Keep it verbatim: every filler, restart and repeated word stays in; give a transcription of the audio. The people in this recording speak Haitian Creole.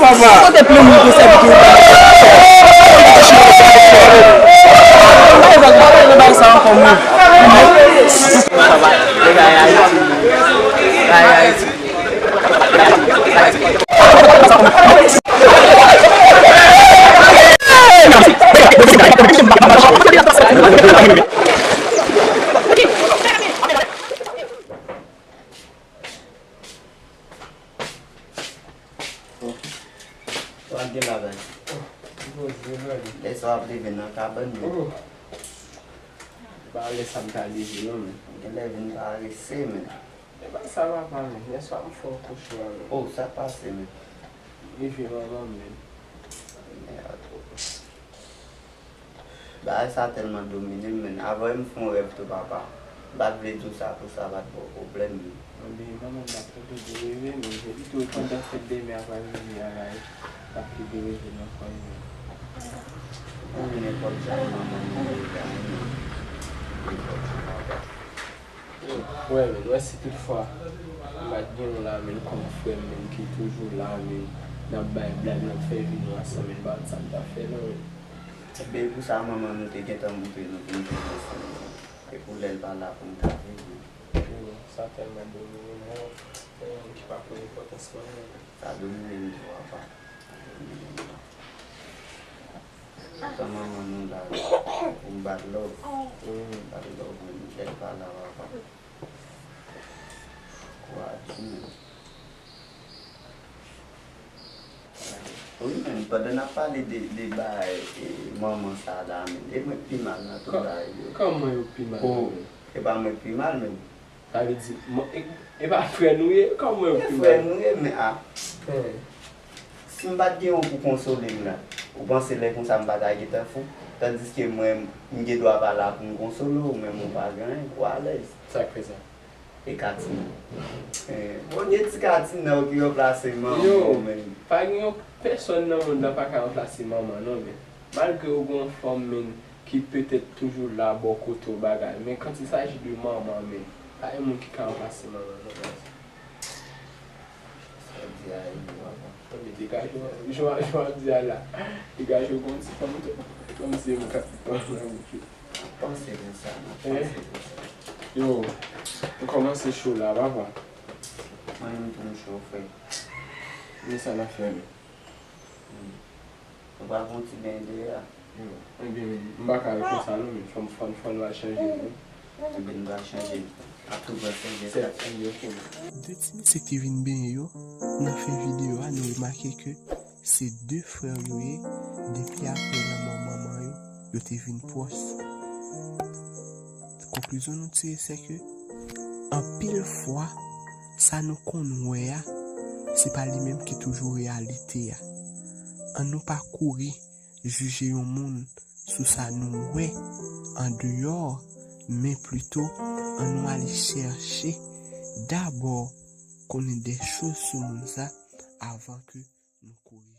Papa. Kote plim li pou sèvi tou? Bay sa ankò, mwen. Sa gen la, guys? Lè sa w ap leve nan kabann, men. Ba lè sa m ta leve non, men. Gen lè vin parese, men. E ba sa papa, men. Yèswa m fè yon kochma, men. Oh, sa pase, men. Leve manman m, men. Mèd. Bagay sa tèlman domine m, men. Avan m fè yon rèv tou, papa. M pa t vle di w sa pou sa pa t ba w pwoblèm, men. Anben, manman m pa t kontan de reve, men. Epi tou, pandan fèt demen a pral vini a la, m pa t vle de reve nan kò l, men. Ou nenpòt jan, manman m, ou reve a, men. Nenpòt jan, papa. Wè, men, wè, si toutfwa m pa t gen w la, men, kòm frè m, men, ki toujou la, men, n ap bay blag, n ap fè vi nou ansanm, men, m pa konn sa m t ap fè, non, men. Ebyen, pou sa, manman nou te gentan montre nou pou nou te ansanm, men. E pou lè l pa la pou nou ta viv, men. Yo, sa tèlman domine m, men, yon moun ki pa konn enpòtans manman. Sa domine m tou, papa. Sa domine m, papa. Tan manman nou la, pou m bat love. Bat love, men, lè l pa la, papa. Kouraj, men. Wi, men, pandan n ap pale de, de bagay, e, manman sa la, men, e mwen k pi mal nan tout bagay yo. Kòman yo pi mal? Oh, e pa mwen k pi mal, men. Sa vle di, e, e pa frè nou ye? Kòman yo pi mal? E frè nou ye, men, a. Si m pa t gen yon pou konsole m la, ou panse lè konsa m pa ta gentan fou? Tandiske mwen, m gen dwa pa la pou m konsole w, ou menm ou pa gen anyen, ou alèz. Sa k fè sa? E Katina. Eh, bon, gen ti Katina ki ranplase manman w, men. Pa gen yon pèsòn nan mond nan pa ka ranplase manman, non, men. Malgre ou gen yon fanm, men, ki petèt toujou la bò kote w bagay, men quand il s'agit de manman, men, pa gen moun ki ka ranplase manman, non, baz. Sa w di a, e, papa. Ebyen, degaje w, jan w ap di a la. Degaje w gon ti fanm tou. Kòmsi e mwen k ap pran nan bouch ou. N ap panse konsa, n ap panse konsa. Yo, nou kòmanse cho la, papa. Mwen menm tou m cho, frè. Men sa n ap fè, men. Hmm. Nou pral fè yon ti beny deyò a. Yo, ebyen, m pa ka al konsa non, men fò n, fò n, fò n al chanje, non. Ebyen, nou pral chanje. Ak tou pral chanje. Sèt, ebyen, ok, men. De ti mesye ki te vin benyen yo, nan fen videyo a, nou remake ke se de frè yo ye, depi apre lanmò manman yo, yo te vin pwòch. Konklizyon nou tire, se ke anpil fwa, sa nou konn wè a, se pa li menm ki toujou reyalite a. Ann nou pa kouri jije yon moun sou sa nou wè andeyò, men plito ann nou ale chèche dabò konnen de choz sou moun sa avan ke nou korije.